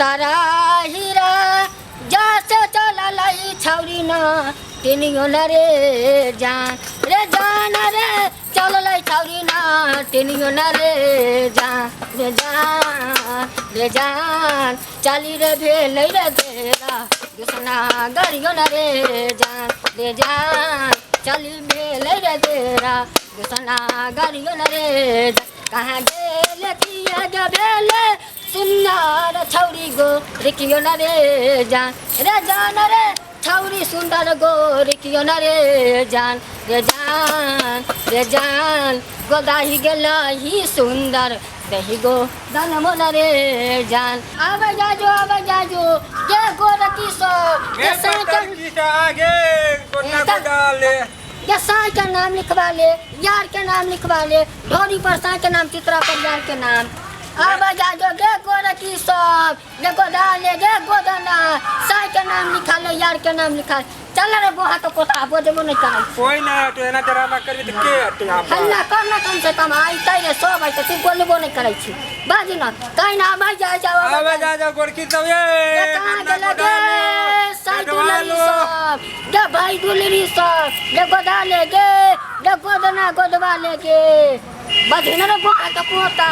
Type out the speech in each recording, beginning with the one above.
तारा हीरा जस चललै छौरी न टिनियो न रे जान रे जान रे चललै छौरी न टिनियो न रे जान रे जान रे जान चली रे भेलै रे बेरा दुसना गरियो न रे जान रे जान चली भेलै रे बेरा दुसना गरियो न रे जान कहाँ गेल किया गे भेलै सुन्दर छौरी गो रिकियो न रे जान रे जान रे छौरी सुन्दर गो रिकियो न रे जान रे जान रे जान गोदाही गेलही सुन्दर दही गो दान मोन रे जान आबै जाजो आबै जाजो गे गोरकी सब गे साँचल आगे गोटा गोटा ले गे साँई के नाम लिखवा ले यार के नाम लिखवा ले ढोरी पर साँई के नाम चित्रा पर यार के नाम आबै जाजो गे गोरकी सब गे गोदा ले गे गोदना साँई के नाम लिखा ले यार के नाम लिखा ले। चल रे बोहा के पोता बजबो नहीं करै कोई ना हटो एना ड्रामा करबी त के हटो यहाँ पर? हल्ला कर ना कम से कम आइतै रे सब आइतै तू बोलबो नहीं करै छी बाजू ना कहीं ना आबै जाय जाओ आबै आवे जा जा गोरकी सब ये कहाँ गेलै गे साई दुलरी सब गे भाई दुलरी सब गे गोदा ले गे गे गोदना गोदवा ले गे बजही ना रे बोहा के पोता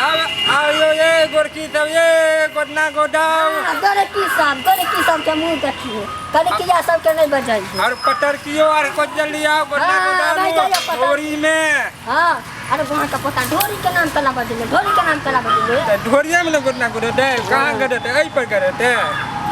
आवे आयो ये गोरकी सब ये गोदना गोदाव गोरे की सब गोरे की सब के मुंह देखिए करे किया सब के नहीं बजाई और पटर कियो और को जल्दी आओ गोदना हाँ, भाई गोदाव जाइए पटर। ढोरी में हाँ अरे बोहा के पोता ढोरी के नाम केना बजले ढोरी के नाम केना बजले त ढोरिया में न गोदना गोदे कहाँ गोदे एहि पर गोदे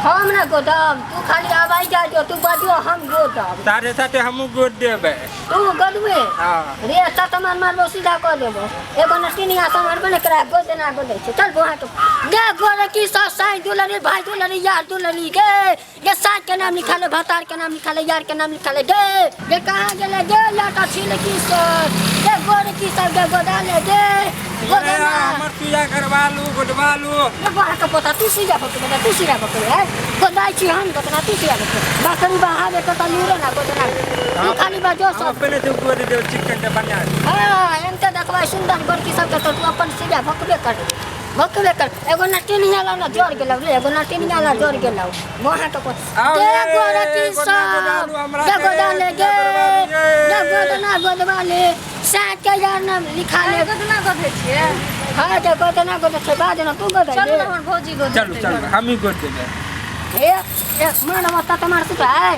हम ना गोदब तू खाली आवाज जा जो तू बजो हम गोदब साथे साथे हमहूँ गोद देबै तू गोदबे हाँ रे सत मार मारबो सीधा कऽ देबो एगो नटिनिया से मारबो ने करा गोद ना गोदै छै चल बोहा के गे गोरे की सब साई दुलरी भाई दुलरी यार दुलरी गे गे साई के नाम लिखा ले भतार के नाम लिखा ले यार के नाम लिखा ले गे गे कहाँ गेले गे लाटा छील की सब गे गोरे की सब गे गोदा ले गे गोदना हमर पूजा करवा लू गोदवा लू गे बोहा के पोता तू सीधा पकड़ तू सीधा पकड़ है गोदाई छी हम गोदना तू सीधा पकड़ बकरी बहावे तो तलूरे ना गोदना तू खाली बाजो हम सब अपने से गोद देव चिकन के बना हाँ एनते देखबै सुन्दर गोरकी सबके तऽ तू अपन सीधा भकबे कर भकबे कर एगो नटिनिया ला ना जर गेलौ रे एगो नटिनिया ला जर गेलौ मोहा के पोत आओ गे रे, गोरकी गोदना सब गोदालू हमरा गे के, गोदाले गे पूजा गे करवा गोदना गोदवा ले सात के यार नाम लिखा ले गोदना गोदे छियै हाँ जे गोदना गोदे छै बाज ना तू गोदे चलू ने हमर भौजी गोदे चलू चलू हम ही गोद देबै हे ए मन मत तमार सुत है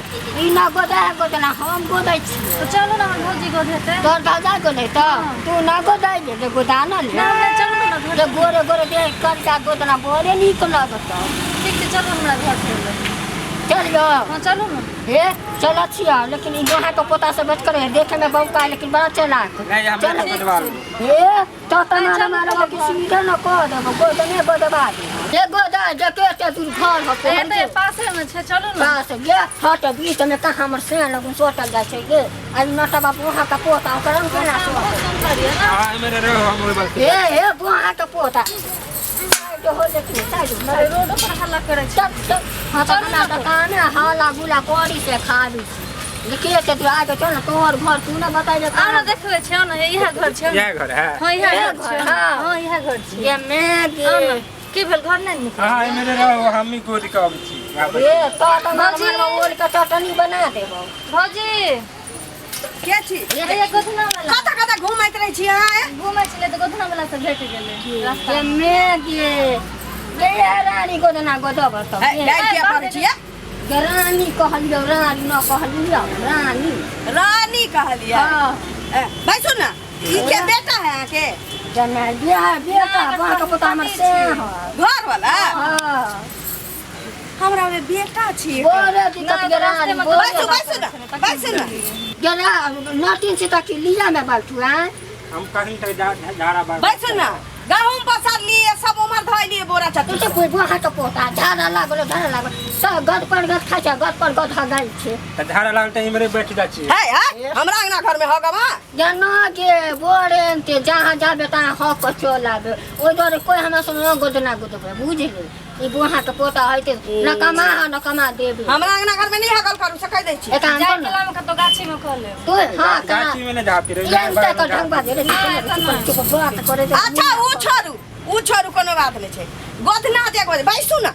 ई ना गोदे है गोदना हम गोदै छी तऽ चलू ने हमर भौजी गोदेतै तोर दादा गोदै तऽ तू ना गोदै जे गोदाना ले नहि नहि चलू ने घर जे गोरे गोरे देह करिया गोदना बड़े नीक लगत ठीक छै चलू हमरा घर छोड़बै चल यो हँ चलू ने हे चल छिया लेकिन ई गोहा के पोता से बच कर देखे में बौका है, लेकिन बड़ा चलाक नहीं हमरा चल गोदवा लू हे तो तना मारा के सीधे न कह देबो गोदने गोदबा दे हे गोदा जके ते दूर घर हो ए तऽ पासे मे छै चलू ने पास गे हट बीच में कहाँ हमर से लगन सोटल जाइ छै गे आ ई नटा बाप वहाँ के पोता ओकर हम केना बहुत सोटल सुन्दर यऽ ने हाँ मेरे रहो हम ओहि बस हे हे बुआ के पोता साइड हो लेकिन साइड हो रोडो पर हल्ला करै छै चल चल हाँ तो चलू हमरा ने। तऽ काने हाला गुला करी से खाबी छी देखिए के तू आगे चल ना तोहर घर तू ना बताइ जे आउ ने कहाँ देखबै छै ने इएह घर छै ने इएह घर है हँ इएह इएह घर छै घर, हाँ। हँ इएह घर छै ये मैं गे आउ ने की भेल घर नहि नीक हाँ मेरे रहो हम ही गोद के अबै छी आबै ये तो तो मार भौजी। मार ओल के चटनी बना देबो भौजी के छी ये गोधना वाला कतऽ कतऽ घुमैत रहै छी अहाँ ए? घुमै छलै तऽ गोधना वाला से भेट गेलै रास्ता ये मैं गे गे ये रानी गोदना गोदब तो ए, गाय किया पड़ै छी ए? गे रानी कहलियो रानी न कहलियो रानी रानी कहलियै हाँ ए, बैसू ने ई के बेटा है अहाँके जना बियाह बेटा बाह के पोता हमर से है घर वाला हाँ हमरा में बेटा छी बोरे दिक्कत नहि, गे तऽ रानी रास्तेमे बोरे बैसू बैसू ने बैसू ने गेला नटिन से तक लिया में बैठू हैं हम कहीं तक जा झाड़ा बार बैसू ने गहूम पसारलियै सब उम्हर धोइलियै बोरा तू चतुर तो कोई बुआ के पोता झाड़ा लागल झाड़ा लागल सब गद पर गद खाइ छै गद पर गद हगाइ छै तऽ झाड़ा लागल तऽ इमरे बैठ जाइ छी है है हमरा अंगना घर में हगब हाँ जेना के बोरे ते जहाँ जाबे तहाँ हक के चल आबे ओहि दुआरे कोई हमरा से न गोदना गोदबे बुझली ई बुआ के पोता होइते न कमा ह न कमा देबे हमरा अंगना घर में नहीं हगल करू से कह दै छी एक काम जाय कर न केला मे कतौ गाछी मे कऽ लेब तू हाँ कहाँ गाछी में न जा फिर ये त ढंग बाजे रे चुप चुप बात करे अच्छा उ छोड़ू उ छोड़ू कोनो बात नहीं छै गोदना जे गोद बैसू ने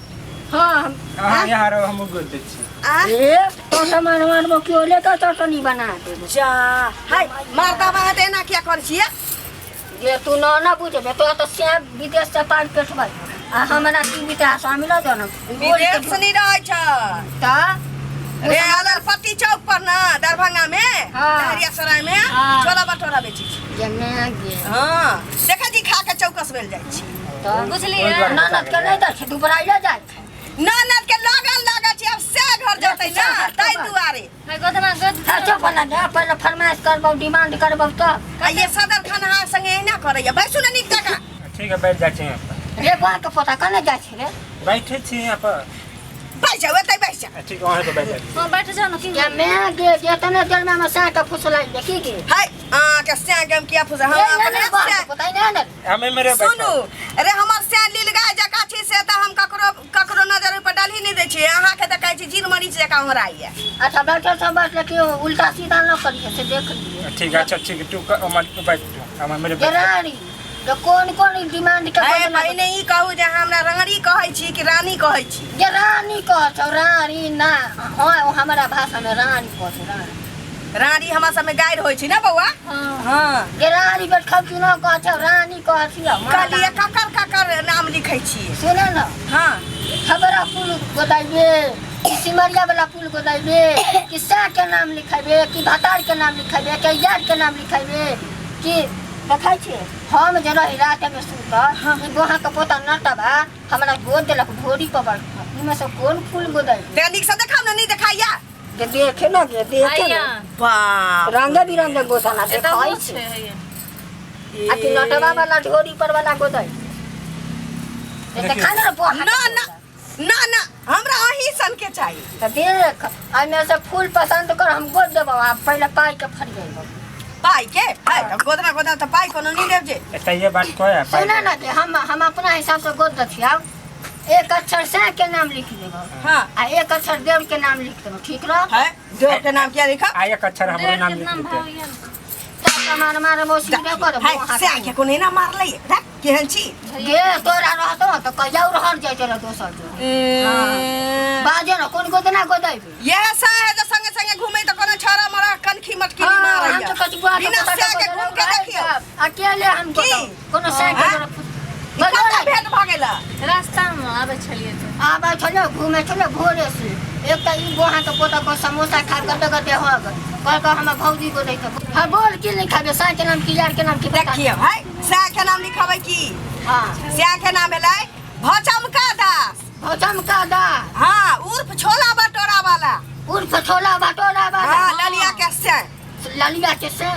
हाँ हम अहाँ यहाँ रहो हम गोद दै छी। आ ए तो सामान मारबो क्यों लेकर चटनी बना देबो। जा हाय मारदा बा त एना किया करै छियै? जे तू न न बुझबे तो तो श्याम विदेश से पार पेठबै आ हमरा की बिता शामिल जनम। विदेश नहीं रहै छ। ता रे अलरपट्टी चौक पर ना दरभंगा में हाँ। लहरियासराय में हाँ। छोला भटूरा बेचै छी। जे मैं गे हाँ देखै छी खा के चौकस भेल जाइ छी। तो बुझलियै? ननद के नहीं दै छै दुबराइले जाइ छै। ननद के लगन लगल छी, अब से घर जतै ना ताहि दुआरे। है गोधना गोध। अच्छा बना दे पहिले फरमाइश करबौ डिमांड करबौ तो। आ ये सदर खान अहाँ संगे एहिना करैया, बैसू ने नीक जकाँ। ठीक है बैठ जाइ छी यहाँ पर। रे बा के पोता कने जाइ छै रे? बैठे छी यहाँ पर। बैस जाउ एतै बैस जाउ। ठीक वहाँ पे बैठ जाइ। हां बैठ जाओ ना की। या मैं गे जेतने देर में हम साँके फुसलाई दे की गे। हाय अहाँ के स्या के हम किया फुसा हम ए, अपने नहीं, बा के स्या पोता नहीं ने। हमें मेरे सुनू अरे हमर स्या लील गाय जकाँ छी से तऽ हम ककरो ककरो नजर पर डालही नहि दै छियै। अहाँ के तऽ कहै छी जीर मरीच जकाँ ओंघराइया। अच्छा बैठल सब बैठ लेकिन उल्टा सीधा न करिए से देख लिए। ठीक है अच्छा ठीक है तू बैठ हम मेरे जे रानी तो कौन कौन डिमांड के हे बदला पहिने ई कहू जे हमरा रानी कहै छी कि रानी कहै छी? जे रानी कहै छौ रानी ना। हाँ ओ हमारा भाषा में रानी कहै छौ रानी। रानी हमरा सबमे गारि होइ छै ने बौआ? हां हाँ जे रानी बैठल छी न कहै छौ रानी कहै छी। कहलियै ककर ककर नाम लिखै छियै? सुने न। हाँ खबरा पुल गोदाइबे कि सिमरिया वाला पुल गोदाइबे कि सा के नाम लिखेबे कि भतार के नाम लिखेबे कि यार के नाम लिखेबे कि देखै छी हम जे रही रात में सुतल ई बोहा के पोता नटबा हमरा गोद देलक ढोरी पर बैठल इमे से कोन फूल गोदाइबे? ते नीक से देखाउ ने, नहीं देखाइया? जे देखे न गे देखे हैया न बाप रंग बिरंग गोदाना एतऽ देखै हो छी छै हैया। आ कि नटबा वाला ढोरी पर वाला गोदाइ देखा न बोहा ना ना ना ना हमरा अही सन के चाही। तो देख एहिमे से फूल पसंद कर हम गोद देबौ आ पहिले पाइ के फरियेबौ। पाइ के? हाय तऽ गोदना गोदना तऽ पाइ कोनो नहीं देब जे। एतै ये बात कहै सुने न जे हम अपना हिसाब से गोद दै छियौ। एक अक्षर से के नाम लिख देबौ। हाँ आ एक अक्षर देव के नाम लिख देबौ ठीक रह? है देव के नाम क्या लिखब? आ एक अक्षर हमरो नाम लिख नाम देतै। भाव या तो मार मार मौसी रे कर हाय से के कोनो ना मारलै रख केहन छी? गे तोरा रहतो तऽ कहिया रहल जाइ छै दोसर जो। बाजे न कोन गोदना गोदाइबे? यह सा है जे संगे संगे घूमे तऽ कोनो छौड़ा मरा कनखी मटकी हाँ, हम मारैया। तो कछु बुआ के बिना पोता से के के घूम के देखियौ। अकेले हम की? कोनो साइकिल हाँ? कतऽ भेंट भऽ गेल? रास्ता में आबै छलियै तऽ आबै छलै घूमे छलै भोरे से। एक तऽ ई बोहा के पोता को समोसा खा गते गते हो गेल कह कह हमर भौजी को दै छै। हाँ बोल की लिखाबे साइ के नाम की यार के नाम की पता? देखियौ हाय स्या के नाम लिखबै की? हाँ स्या के नाम भेलै भचमका दास। भचमका दास। हाँ उर्फ छोला भटोरा वाला। उर्फ छोला भटोरा वाला। हाँ ललिया के स्या। ललिया के स्या।